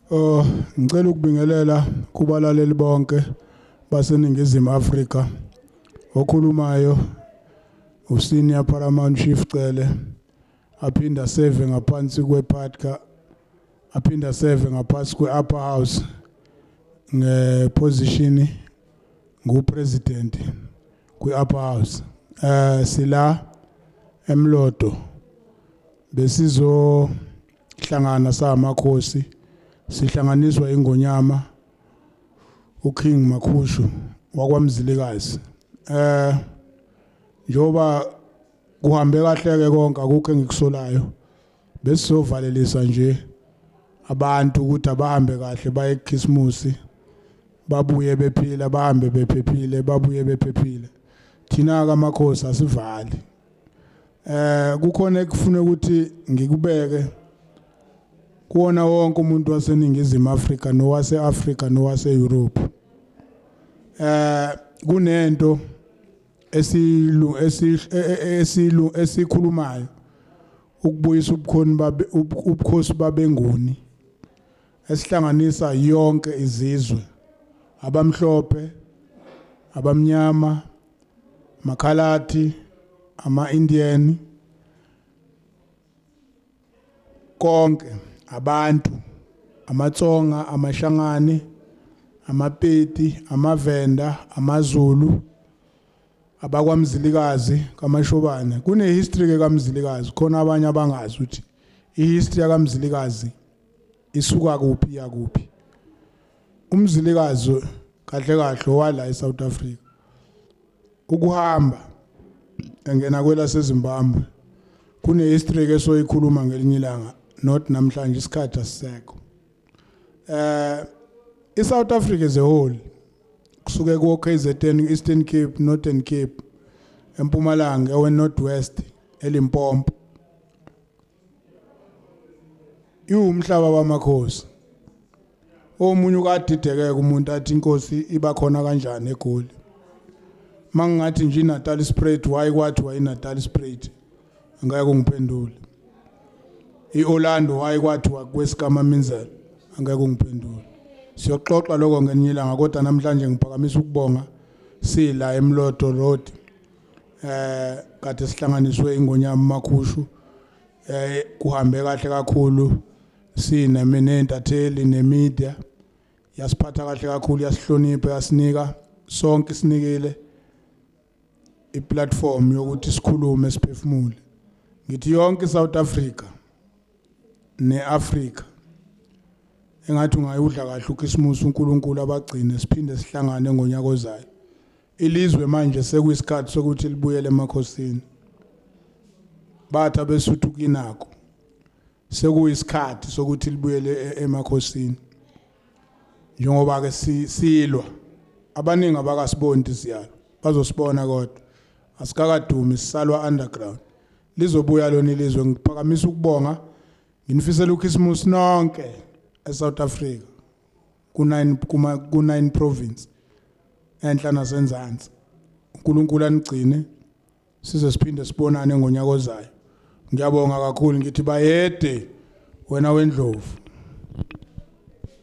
Oh, ngicela ukubingelela kubalaleli bonke baseNingizimu Afrika. Okhulumayo uSenior Paramount Chief Cele aphinda seve ngaphansi kwePATCA aphinda seve ngaphansi kwe-Upper House ngeposition ngupresident kwi-Upper House. Eh sila eMlodo besizo hlangana samakhosi sihlanganiswa ingonyama uKing Makhushu wakwaMzilikazi. Eh njoba kuhambe kahle ke konke, akukho engikusolayo. Besizovalelisa nje abantu ukuthi abahambe kahle baye eChristmas, babuye bephila, bahambe bephephile, babuye bephephile. Thina ke amakhosi asivali. Eh kukhona ekufuna ukuthi ngikubeke kuwona wonke umuntu waseNingizimu Afrika nowase-Afrika nowase-Europe. Eh kunento esilu esilu esikhulumayo ukubuyisa ubukhoni babe ubukhosi babenguni esihlanganisa yonke izizwe, abamhlophe, abamnyama, amakhaladi, ama-Indian, konke abantu, amaTsonga, amaShangane, amaPedi, amaVenda, amaZulu, abakwaMzilikazi kaMashobane. Kune history ke kaMzilikazi, khona abanye abangazi ukuthi ihistory yakaMzilikazi isuka kuphi yakuphi. UMzilikazi kahle kahle owala eSouth Africa ukuhamba engena kwelaseZimbabwe. Kune history ke soyikhuluma ngelinye ilanga, not namhlanje, isikhathi asisekho. Eh iSouth Africa as a whole, kusuke ku KZN, Eastern Cape, Northern Cape, eMpumalanga, ewe North West, eLimpopo, iwumhlaba wamakhosi. Omunye ukadidekeka umuntu athi inkosi iba khona kanjani eGoli? Mangingathi nje iNatal Spruit, why kwathiwa iNatal Spruit? Angeke ungiphendule. IOrlando, why kwathiwa kwesikamaminzela? Angeke ungiphendule. Siyoxoxa lokho ngelinye ilanga, kodwa namhlanje ngiphakamisa ukubonga. Sila eMlodo Road, eh kade sihlanganiswe ingonyama Makhushu. Eh kuhambe kahle kakhulu, sine mina entatheli nemedia yasiphatha kahle kakhulu, yasihlonipha, yasinika sonke, sinikile iplatform yokuthi sikhulume, siphefumule. Ngithi yonke iSouth Africa neAfrica engathi ungayudla kahle uChristmas, uNkulunkulu abagcine, siphinde sihlangane ngonyaka ozayo. Ilizwe manje sekuyisikhathi sokuthi libuyele emakhosini. Bathi abeSuthu kinako sekuyisikhathi sokuthi libuyele emakhosini. Njengoba ke silwa, abaningi abakasiboni siyalo, bazosibona, kodwa asikakadumi, sisalwa underground. Lizobuya lona ilizwe. Ngiphakamisa ukubonga, nginifisela uChristmas nonke eSouth Africa ku9 kuma ku9 province, enhla nasenzansi. uNkulunkulu anigcine size siphinde sibonane ngonyaka ozayo. Ngiyabonga kakhulu, ngithi bayede wena wendlovu.